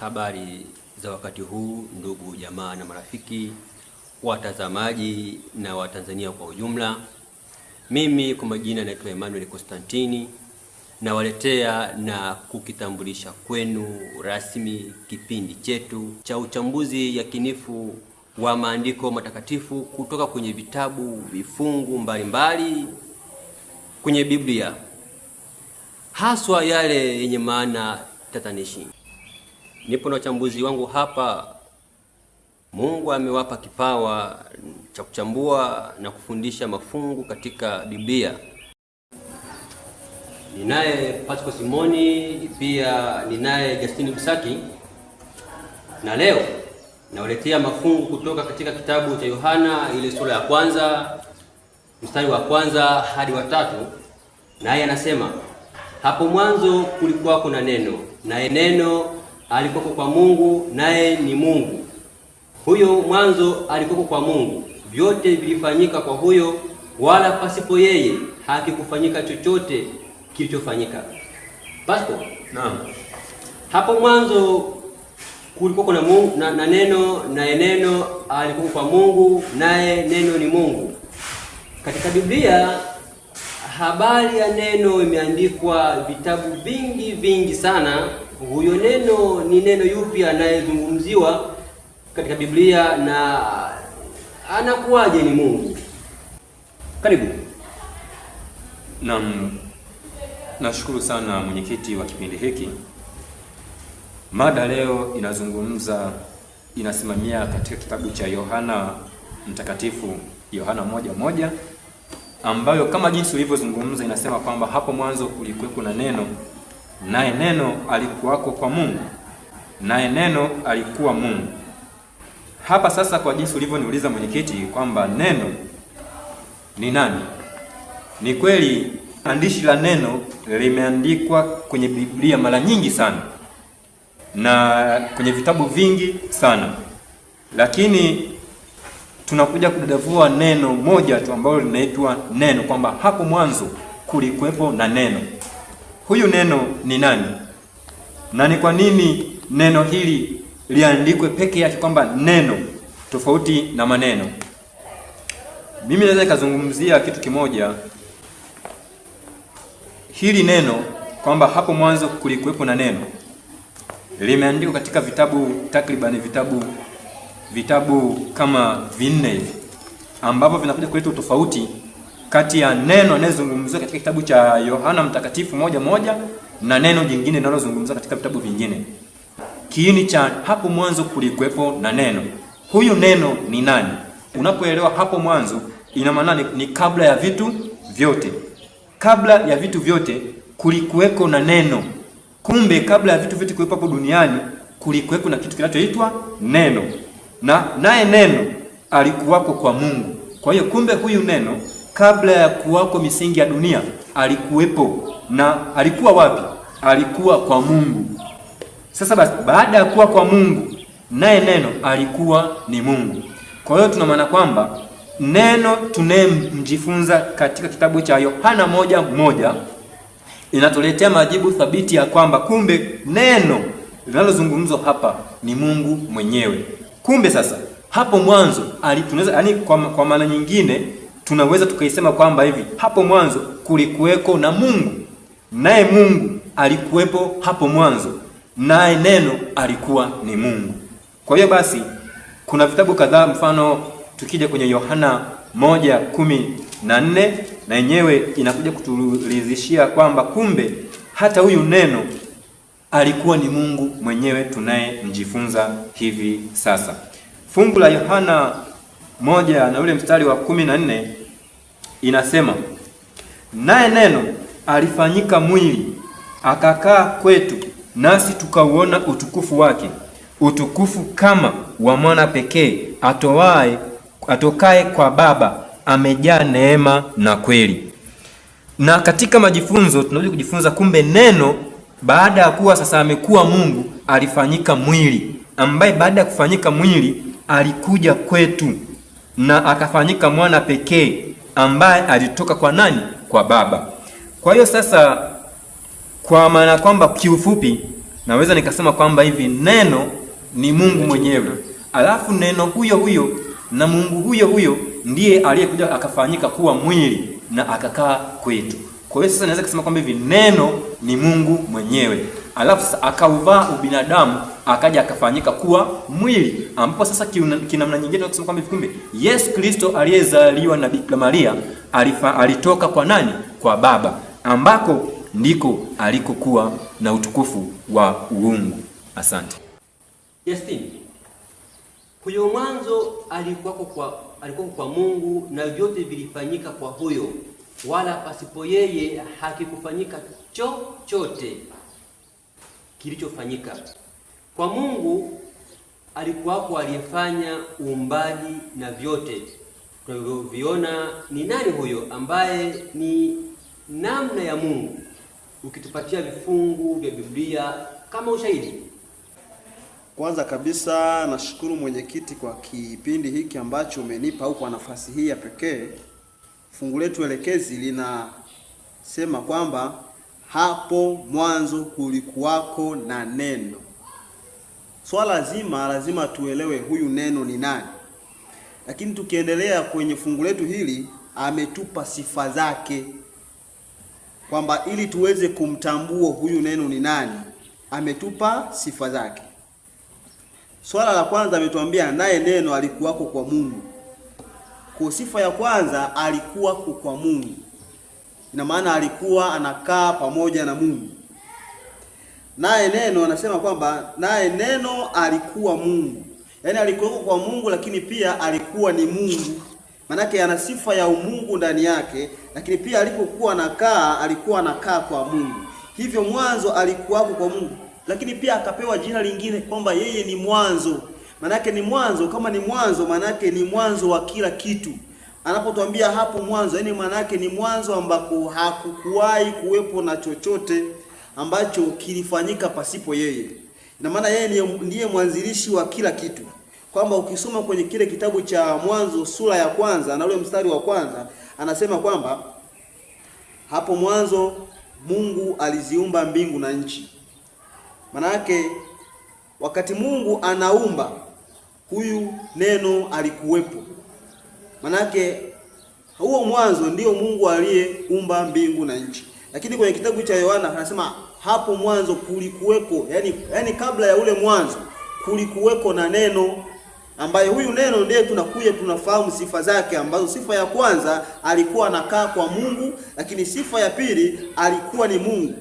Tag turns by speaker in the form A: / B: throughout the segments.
A: Habari za wakati huu, ndugu jamaa na marafiki, watazamaji na Watanzania kwa ujumla. Mimi kwa majina naitwa Emmanuel Constantini, nawaletea na kukitambulisha kwenu rasmi kipindi chetu cha uchambuzi yakinifu wa maandiko matakatifu kutoka kwenye vitabu vifungu mbalimbali kwenye Biblia, haswa yale yenye maana tatanishi. Nipo na wachambuzi wangu hapa. Mungu amewapa kipawa cha kuchambua na kufundisha mafungu katika Biblia. Ninaye Pasco Simoni, pia ninaye Justini Busaki, na leo nawaletea mafungu kutoka katika kitabu cha Yohana ile sura ya kwanza mstari wa kwanza hadi wa tatu, naye anasema: hapo mwanzo kulikuwa kuna neno, naye neno alikuwa kwa Mungu, naye ni Mungu. Huyo mwanzo alikuwa kwa Mungu. Vyote vilifanyika kwa huyo, wala pasipo yeye hakikufanyika chochote kilichofanyika. Pasco,
B: Naam.
A: hapo mwanzo kulikuwa kuna Mungu na neno, naye neno alikuwa kwa Mungu, naye neno ni Mungu. Katika Biblia habari ya neno imeandikwa vitabu vingi vingi sana. Huyo neno ni neno yupi anayezungumziwa katika Biblia na anakuwaje ni Mungu? Karibu.
B: Naam. Nashukuru sana mwenyekiti wa kipindi hiki. Mada leo inazungumza, inasimamia katika kitabu cha Yohana Mtakatifu, Yohana 1:1, ambayo kama jinsi ulivyozungumza inasema kwamba hapo mwanzo kulikuweko na neno, naye neno alikuwako kwa Mungu, naye neno alikuwa Mungu. Hapa sasa, kwa jinsi ulivyoniuliza mwenyekiti kwamba neno ni nani, ni kweli andishi la neno limeandikwa kwenye Biblia mara nyingi sana na kwenye vitabu vingi sana, lakini tunakuja kudadavua neno moja tu ambalo linaitwa neno, kwamba hapo mwanzo kulikuwepo na neno. Huyu neno ni nani na ni kwa nini neno hili liandikwe peke yake kwamba neno, tofauti na maneno? Mimi naweza nikazungumzia kitu kimoja, hili neno kwamba hapo mwanzo kulikuwepo na neno limeandikwa katika vitabu takribani vitabu kama vinne hivi ambavyo vinakuja kuleta utofauti kati ya neno anayezungumziwa katika kitabu cha Yohana Mtakatifu 1:1 na neno jingine linalozungumziwa katika vitabu vingine. Kiini cha hapo mwanzo kulikuwepo na neno. Huyu neno ni nani? Unapoelewa hapo mwanzo, ina maana ni kabla ya vitu vyote. Kabla ya vitu vyote kulikuweko na neno. Kumbe kabla ya vitu vyote kuwepo hapo duniani kulikuweko na kitu kinachoitwa neno, na naye neno alikuwako kwa Mungu. Kwa hiyo kumbe huyu neno kabla ya kuwako misingi ya dunia alikuwepo, na alikuwa wapi? Alikuwa kwa Mungu. Sasa basi, baada ya kuwa kwa Mungu, naye neno alikuwa ni Mungu. Kwa hiyo tuna maana kwamba neno tunayemjifunza katika kitabu cha Yohana 1:1 inatuletea majibu thabiti ya kwamba kumbe neno linalozungumzwa hapa ni Mungu mwenyewe. Kumbe sasa hapo mwanzo tunaweza, yani kwa maana nyingine tunaweza tukaisema kwamba hivi hapo mwanzo kulikuweko na Mungu, naye Mungu alikuwepo hapo mwanzo, naye neno alikuwa ni Mungu. Kwa hiyo basi kuna vitabu kadhaa, mfano tukija kwenye Yohana 1:14 na yenyewe inakuja kutulizishia kwamba kumbe hata huyu neno alikuwa ni Mungu mwenyewe tunayemjifunza hivi sasa. Fungu la Yohana 1 na ule mstari wa 14 inasema, naye neno alifanyika mwili akakaa kwetu, nasi tukauona utukufu wake, utukufu kama wa mwana pekee atokaye kwa Baba, amejaa neema na kweli. Na katika majifunzo tunakuja kujifunza kumbe neno baada ya kuwa sasa amekuwa Mungu alifanyika mwili, ambaye baada ya kufanyika mwili alikuja kwetu na akafanyika mwana pekee ambaye alitoka kwa nani? Kwa Baba. Kwa hiyo sasa, kwa maana kwamba kiufupi Naweza nikasema kwamba hivi neno ni Mungu mwenyewe, alafu neno huyo huyo na Mungu huyo huyo ndiye aliyekuja akafanyika kuwa mwili na akakaa kwetu. Kwa hiyo sasa naweza kusema kwamba hivi neno ni Mungu mwenyewe, alafu sasa akauvaa ubinadamu akaja akafanyika kuwa mwili, ambapo sasa kinamna nyingine tunasema kwamba hivi kumbe Yesu Kristo aliyezaliwa na Bikira Maria alitoka kwa nani? Kwa Baba, ambako ndiko alikokuwa na utukufu wa uungu. Asante.
A: Justin, huyo mwanzo alikuwako kwa Mungu na vyote vilifanyika kwa huyo, wala pasipo yeye hakikufanyika chochote kilichofanyika. Kwa Mungu alikuwako aliyefanya uumbaji na vyote tunavyoviona. Ni nani huyo ambaye ni namna ya Mungu? Ukitupatia vifungu vya Biblia kama ushahidi.
C: Kwanza kabisa nashukuru mwenyekiti kwa kipindi hiki ambacho umenipa au kwa nafasi hii ya pekee. Fungu letu elekezi linasema kwamba hapo mwanzo kulikuwako na neno. Swala zima lazima tuelewe huyu neno ni nani. Lakini tukiendelea kwenye fungu letu hili, ametupa sifa zake kwamba ili tuweze kumtambua huyu neno ni nani, ametupa sifa zake. Swala la kwanza ametuambia naye neno alikuwako kwa Mungu. Kwa sifa ya kwanza alikuwako kwa Mungu, ina maana alikuwa anakaa pamoja na Mungu. Naye neno anasema kwamba naye neno alikuwa Mungu, yaani alikuwako kwa Mungu, lakini pia alikuwa ni Mungu. Manake ana sifa ya umungu ndani yake, lakini pia alipokuwa anakaa alikuwa anakaa kwa Mungu. Hivyo mwanzo alikuwako kwa Mungu, lakini pia akapewa jina lingine kwamba yeye ni mwanzo. Manake ni mwanzo, kama ni mwanzo, manake ni mwanzo wa kila kitu. Anapotuambia hapo mwanzo, yaani manake ni mwanzo ambako hakukuwahi kuwepo na chochote ambacho kilifanyika pasipo yeye. Ina maana yeye ndiye mwanzilishi wa kila kitu. Kwamba ukisoma kwenye kile kitabu cha Mwanzo sura ya kwanza na ule mstari wa kwanza, anasema kwamba hapo mwanzo Mungu aliziumba mbingu na nchi. Manake wakati Mungu anaumba, huyu neno alikuwepo. Manake huo mwanzo ndio Mungu aliyeumba mbingu na nchi. Lakini kwenye kitabu cha Yohana anasema hapo mwanzo kulikuweko, yani kabla ya ule mwanzo kulikuweko na neno, ambaye huyu neno ndiye tunakuja tunafahamu sifa zake, ambazo sifa ya kwanza alikuwa anakaa kwa Mungu, lakini sifa ya pili alikuwa ni Mungu.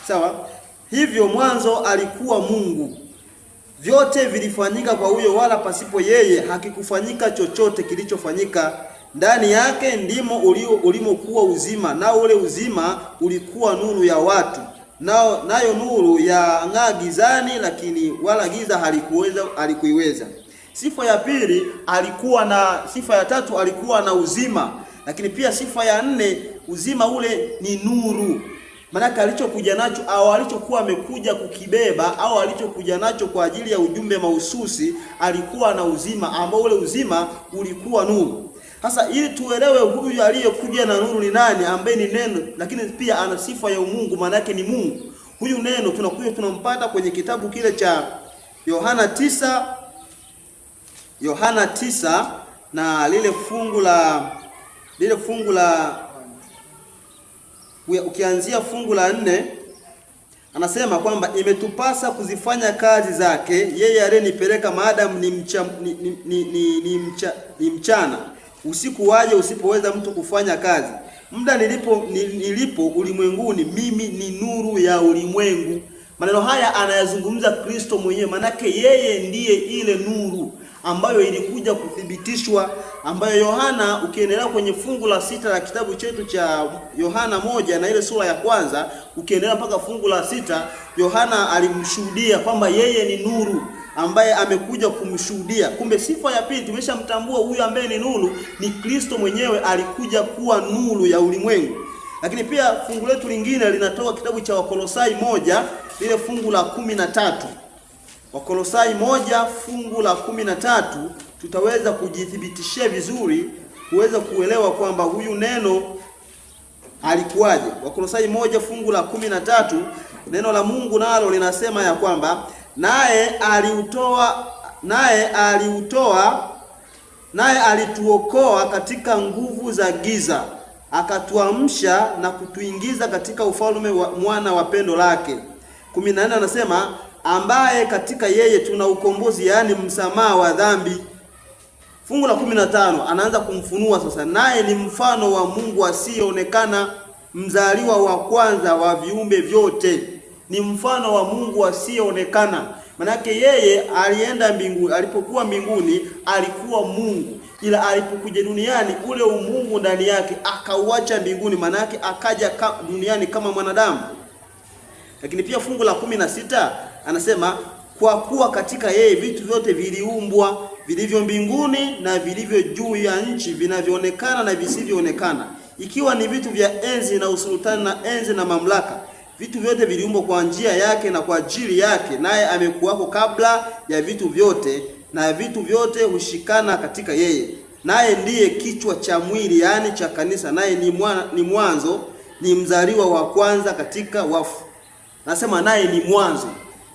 C: Sawa? Hivyo mwanzo alikuwa Mungu. Vyote vilifanyika kwa huyo, wala pasipo yeye hakikufanyika chochote kilichofanyika. Ndani yake ndimo ulimokuwa uzima, nao ule uzima ulikuwa nuru ya watu. Nayo nuru ya ng'aa gizani, lakini wala giza halikuiweza. Sifa ya pili alikuwa na, sifa ya tatu alikuwa na uzima, lakini pia sifa ya nne, uzima ule ni nuru. Maanake alichokuja nacho au alichokuwa amekuja kukibeba au alichokuja nacho kwa ajili ya ujumbe mahususi, alikuwa na uzima ambao ule uzima ulikuwa nuru. Sasa ili tuelewe huyu aliyekuja na nuru ni nani, ambaye ni neno, lakini pia ana sifa ya umungu, maana yake ni Mungu. Huyu neno tunakuja tunampata kwenye kitabu kile cha Yohana 9, Yohana 9 na lile fungu la ukianzia fungu la 4, anasema kwamba imetupasa kuzifanya kazi zake yeye aliyenipeleka maadamu ni mchana. Usiku waje usipoweza mtu kufanya kazi. Muda nilipo ulimwenguni, mimi ni nuru ya ulimwengu. Maneno haya anayazungumza Kristo mwenyewe, manake yeye ndiye ile nuru ambayo ilikuja kuthibitishwa, ambayo Yohana, ukiendelea kwenye fungu la 6 la kitabu chetu cha Yohana 1 na ile sura ya kwanza, ukiendelea mpaka fungu la 6, Yohana alimshuhudia kwamba yeye ni nuru ambaye amekuja kumshuhudia. Kumbe sifa ya pili tumeshamtambua huyu ambaye ni nuru ni Kristo mwenyewe, alikuja kuwa nuru ya ulimwengu. Lakini pia fungu letu lingine linatoka kitabu cha Wakolosai 1 lile fungu la 13. Wakolosai 1 fungu la 13, tutaweza kujithibitishia vizuri kuweza kuelewa kwamba huyu neno Alikuwaje? Wakolosai 1 fungu la 13, neno la Mungu nalo linasema ya kwamba naye alituokoa katika nguvu za giza, akatuamsha na kutuingiza katika ufalme wa mwana wa pendo lake. 14 anasema ambaye katika yeye tuna ukombozi, yaani msamaha wa dhambi. Fungu la 15 anaanza kumfunua sasa, naye ni mfano wa Mungu asiyeonekana, mzaliwa wa kwanza wa viumbe vyote. Ni mfano wa Mungu asiyeonekana. Manake yeye alienda mbinguni, alipokuwa mbinguni alikuwa Mungu, ila alipokuja duniani ule umungu ndani yake akauacha mbinguni, manake akaja duniani kama mwanadamu. Lakini pia fungu la 16 anasema kwa kuwa katika yeye vitu vyote viliumbwa, vilivyo mbinguni na vilivyo juu ya nchi, vinavyoonekana na visivyoonekana, ikiwa ni vitu vya enzi na usultani na enzi na mamlaka. Vitu vyote viliumbwa kwa njia yake na kwa ajili yake, naye amekuwako kabla ya vitu vyote, na vitu vyote hushikana katika yeye. Naye ndiye kichwa cha mwili, yaani cha kanisa, naye ni mwanzo, ni mzaliwa wa kwanza katika wafu. Nasema naye ni mwanzo.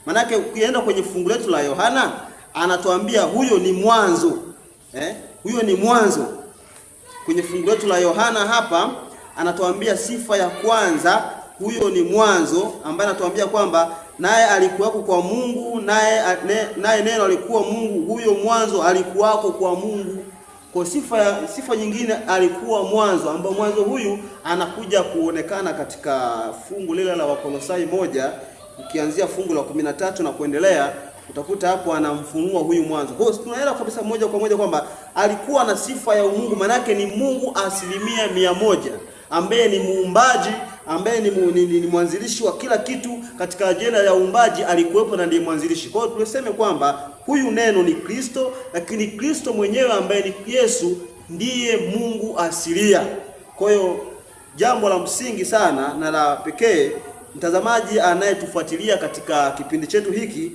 C: Manake ukienda kwenye fungu letu la Yohana anatuambia huyo ni mwanzo. Huyo ni mwanzo. Kwenye fungu letu la Yohana hapa anatuambia sifa ya kwanza, huyo ni mwanzo, ambaye anatuambia kwamba naye alikuwako kwa Mungu, naye neno alikuwa Mungu. Huyo mwanzo alikuwako kwa Mungu. Kwa sifa nyingine alikuwa mwanzo, ambao mwanzo huyu anakuja kuonekana katika fungu lile la Wakolosai 1, ukianzia fungu la 13 na kuendelea, utakuta hapo anamfunua huyu mwanzo. Kwa hiyo tunaelewa kabisa moja kwa moja kwamba alikuwa na sifa ya umungu, manake ni Mungu 100%, ambaye ni muumbaji, ambaye ni mwanzilishi wa kila kitu. Katika ajenda ya uumbaji alikuwepo na ndiye mwanzilishi. Kwa hiyo tuseme kwamba huyu neno ni Kristo, lakini Kristo mwenyewe ambaye ni Yesu ndiye Mungu asilia. Kwa hiyo jambo la msingi sana na la pekee, mtazamaji anayetufuatilia katika kipindi chetu hiki,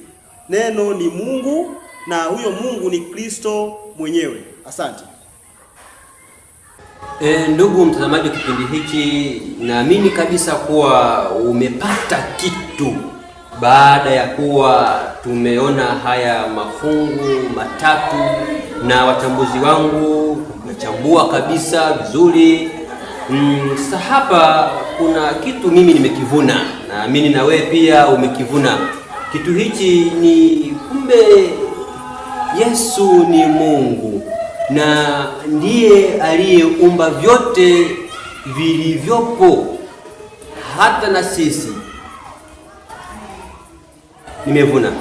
C: neno ni Mungu na huyo Mungu ni Kristo mwenyewe. Asante.
A: Ndugu mtazamaji wa kipindi hiki, naamini kabisa kuwa umepata kitu baada ya kuwa tumeona haya mafungu matatu na wachambuzi wangu wamechambua kabisa vizuri. Sasa hapa kuna kitu mimi nimekivuna, naamini na wewe pia umekivuna. Kitu hichi ni kumbe Yesu ni Mungu na ndiye aliyeumba vyote vilivyopo, hata na sisi. Nimevuna,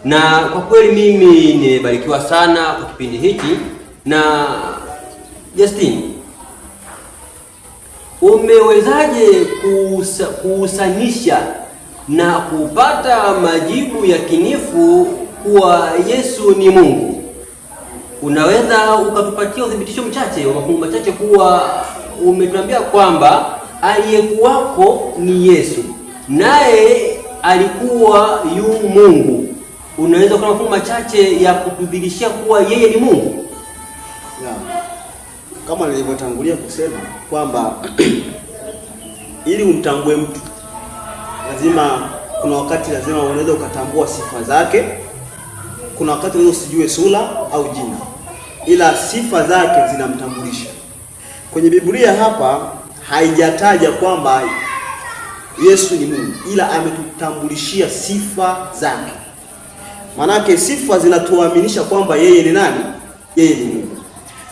A: na kwa kweli mimi nimebarikiwa sana kwa kipindi hiki. Na Justin, umewezaje kuhusanisha na kupata majibu yakinifu kuwa Yesu ni Mungu? Unaweza ukatupatia uthibitisho mchache wa mafungu machache kuwa umetuambia kwamba aliyekuwako ni Yesu, naye alikuwa yu Mungu. Unaweza kuna mafungu machache ya kutudhihirishia kuwa yeye ni Mungu?
C: Ya, kama nilivyotangulia kusema kwamba ili umtambue mtu lazima, kuna wakati lazima unaweza ukatambua sifa zake, kuna wakati unaweza usijue sura au jina, ila sifa zake zinamtambulisha. Kwenye Biblia hapa haijataja kwamba Yesu ni Mungu, ila ametutambulishia sifa zake. Manake sifa zinatuaminisha kwamba yeye ni nani? Yeye ni Mungu.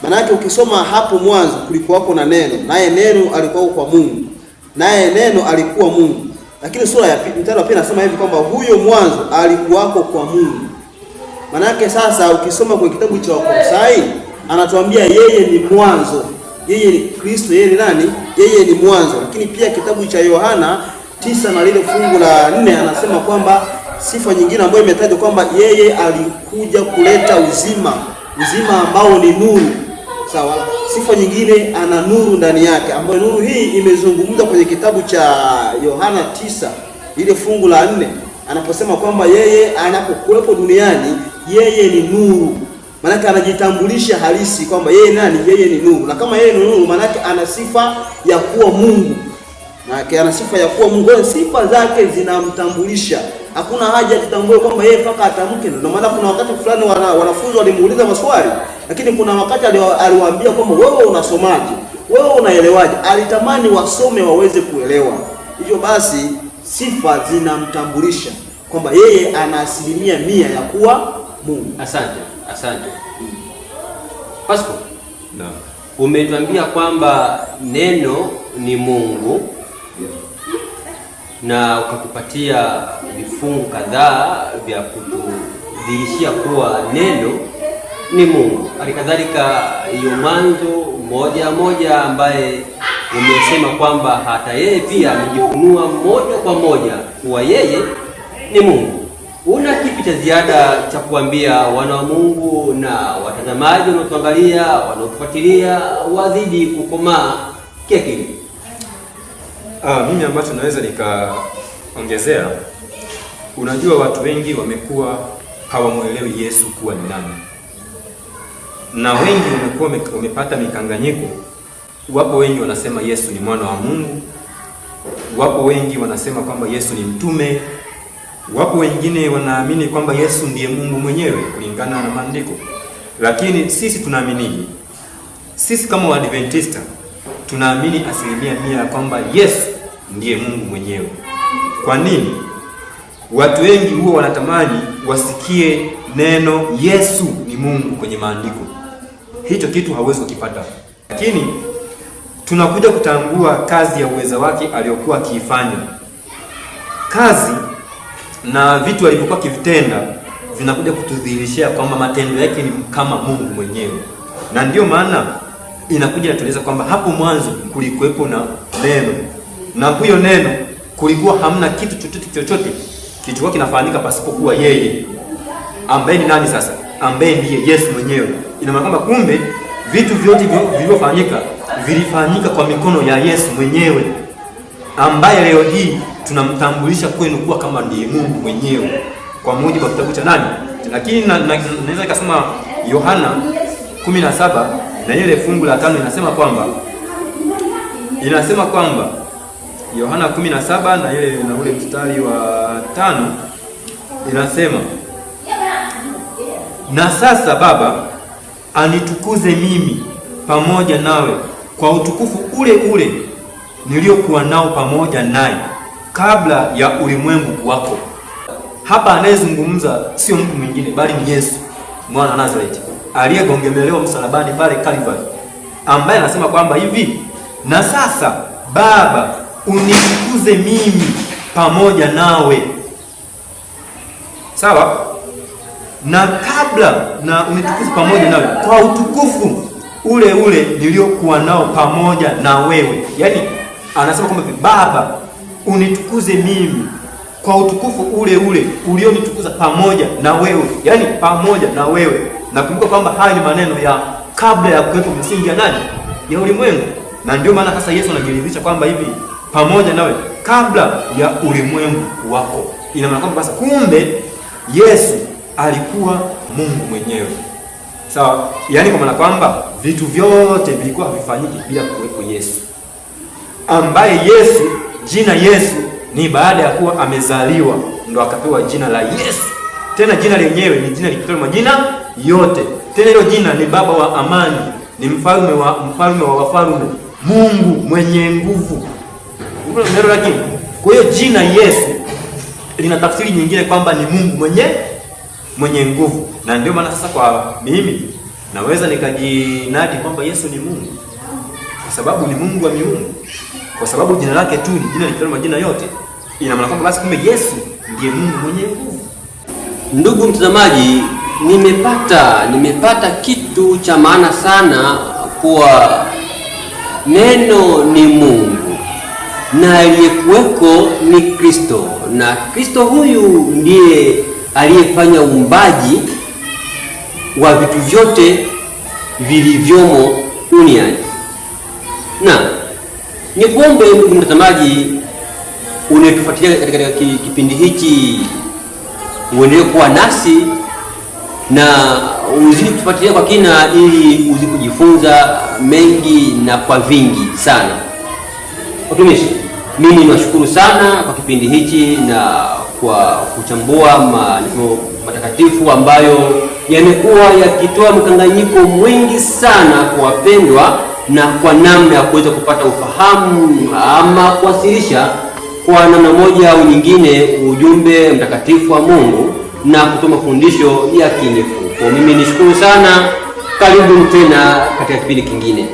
C: Manake ukisoma hapo mwanzo kulikuwako na neno, naye neno alikuwa kwa Mungu, naye neno alikuwa Mungu. Lakini sura ya pili mstari wa pili nasema hivi kwamba huyo mwanzo alikuwako kwa Mungu. Manake sasa ukisoma kwenye kitabu cha Wakolosai anatuambia yeye ni mwanzo, yeye ni Kristo, yeye ni nani? Yeye ni mwanzo. Lakini pia kitabu cha Yohana 9 na lile fungu la 4 anasema kwamba sifa nyingine ambayo imetajwa kwamba yeye alikuja kuleta uzima, uzima ambao ni nuru. Sawa. Sifa nyingine ana nuru ndani yake, ambayo nuru hii imezungumzwa kwenye kitabu cha Yohana 9 ile fungu la 4 anaposema kwamba yeye anapokuwepo duniani yeye ni nuru. Maanake anajitambulisha halisi kwamba yeye nani? Yeye ni nuru. Na kama yeye ni nuru, maanake ana sifa ya kuwa Mungu. Na ana sifa ya kuwa Mungu, sifa zake zinamtambulisha. Hakuna haja tutambue kwamba yeye mpaka atamke. Ndio maana kuna wakati fulani wanafunzi walimuuliza maswali, lakini kuna wakati aliwaambia kwamba wewe unasomaje, wewe unaelewaje? Alitamani wasome waweze kuelewa. Hivyo basi sifa zinamtambulisha kwamba yeye ana 100% ya kuwa Mungu.
A: Asante, asante Pasco.
B: Naam.
A: Umetuambia kwamba neno ni Mungu na ukatupatia vifungu kadhaa vya kutudhihirishia kuwa neno ni Mungu. Halikadhalika hiyo Mwanzo 1:1 ambaye umesema kwamba hata yeye pia amejifunua moja kwa moja kuwa yeye ni Mungu. Una kipi cha ziada cha kuambia wana wa Mungu na watazamaji wanaotuangalia, wanaotufuatilia wazidi kukomaa kiakili?
B: Mimi ambacho naweza nikaongezea, unajua watu wengi wamekuwa hawamuelewi Yesu kuwa ni nani, na wengi wamekuwa wamepata mikanganyiko. Wapo wengi wanasema Yesu ni mwana wa Mungu, wapo wengi wanasema kwamba Yesu ni mtume, wapo wengine wanaamini kwamba Yesu ndiye Mungu mwenyewe kulingana na maandiko. Lakini sisi tunaamini, sisi kama Waadventista tunaamini 100% kwamba Yesu ndiye Mungu mwenyewe. Kwa nini? Watu wengi huwa wanatamani wasikie neno Yesu ni Mungu kwenye maandiko. Hicho kitu hauwezi kukipata. Lakini tunakuja kutambua kazi ya uweza wake aliyokuwa akiifanya. Kazi na vitu alivyokuwa akivitenda vinakuja kutudhihirishia kwamba matendo yake ni kama Mungu mwenyewe. Na ndiyo maana inakuja inatueleza kwamba hapo mwanzo kulikuwepo na neno, na huyo neno kulikuwa hamna kitu chochote kilichokuwa kinafanyika pasipokuwa yeye, ambaye ni nani sasa? Ambaye ndiye Yesu mwenyewe. Ina maana kwamba kumbe vitu vyote vilivyofanyika vilifanyika kwa mikono ya Yesu mwenyewe, ambaye leo hii tunamtambulisha kwenu kuwa kama ndiye Mungu mwenyewe kwa mujibu wa kitabu cha nani? Lakini naweza nikasema Yohana 17 na ile fungu la 5 inasema kwamba Yohana 17 na ile na ule mstari wa 5 inasema, na sasa Baba anitukuze mimi pamoja nawe kwa utukufu ule ule niliokuwa nao pamoja naye kabla ya ulimwengu kuwako. Hapa anayezungumza sio mtu mwingine bali ni Yesu mwana wa Nazareti aliyegongemelewa msalabani pale Calvary, ambaye anasema kwamba hivi, na sasa Baba unitukuze mimi pamoja nawe. Sawa? Na kabla na unitukuze pamoja nawe kwa utukufu ule ule niliokuwa nao pamoja na wewe. Yaani anasema kwamba Baba unitukuze mimi kwa utukufu ule ule ulionitukuza pamoja na wewe. Yaani pamoja na wewe. Nakumbuka kwamba haya ni maneno ya kabla ya kuwepo msingi ya nani? Ya ulimwengu. Na ndio maana sasa Yesu anajiridhisha kwamba hivi pamoja nawe kabla ya ulimwengu wako. Ina maana kwamba sasa kumbe Yesu alikuwa Mungu mwenyewe. Sawa? Yaani kwa maana kwamba vitu vyote vilikuwa havifanyiki bila kuwepo Yesu. Ambaye Yesu, jina Yesu ni baada ya kuwa amezaliwa ndo akapewa jina la Yesu. Tena jina lenyewe ni jina likitoa majina yote. Tena hilo jina ni Baba wa amani, ni mfalme wa wafalme, Mungu mwenye nguvu. Lakini kwa hiyo jina Yesu lina tafsiri nyingine kwamba ni Mungu mwenye nguvu. Na ndio maana sasa kwa mimi naweza nikajinadi kwamba Yesu ni Mungu, kwa sababu ni Mungu wa miungu, kwa sababu jina lake tu ni jina likitoa majina yote. Ina maana kwamba basi kumbe Yesu ndiye Mungu mwenye nguvu.
A: Ndugu mtazamaji, nimepata kitu cha maana sana kuwa neno ni Mungu na aliyekuweko ni Kristo, na Kristo huyu ndiye aliyefanya uumbaji wa vitu vyote vilivyomo duniani. Na nikuombe ndugu mtazamaji unayetufuatilia katika kipindi hiki uendelee kuwa nasi na uzidi kutufuatilia kwa kina ili uzidi kujifunza mengi na kwa vingi sana. Watumishi, Mimi niwashukuru sana kwa kipindi hichi na kwa kuchambua maandiko matakatifu ambayo yamekuwa yakitoa mkanganyiko mwingi sana kwa wapendwa, na kwa namna ya kuweza kupata ufahamu ama kuwasilisha kwa namna moja au nyingine ujumbe mtakatifu wa Mungu na kutoa mafundisho yakinifu. Kwa mimi nishukuru sana, karibu tena katika kipindi kingine.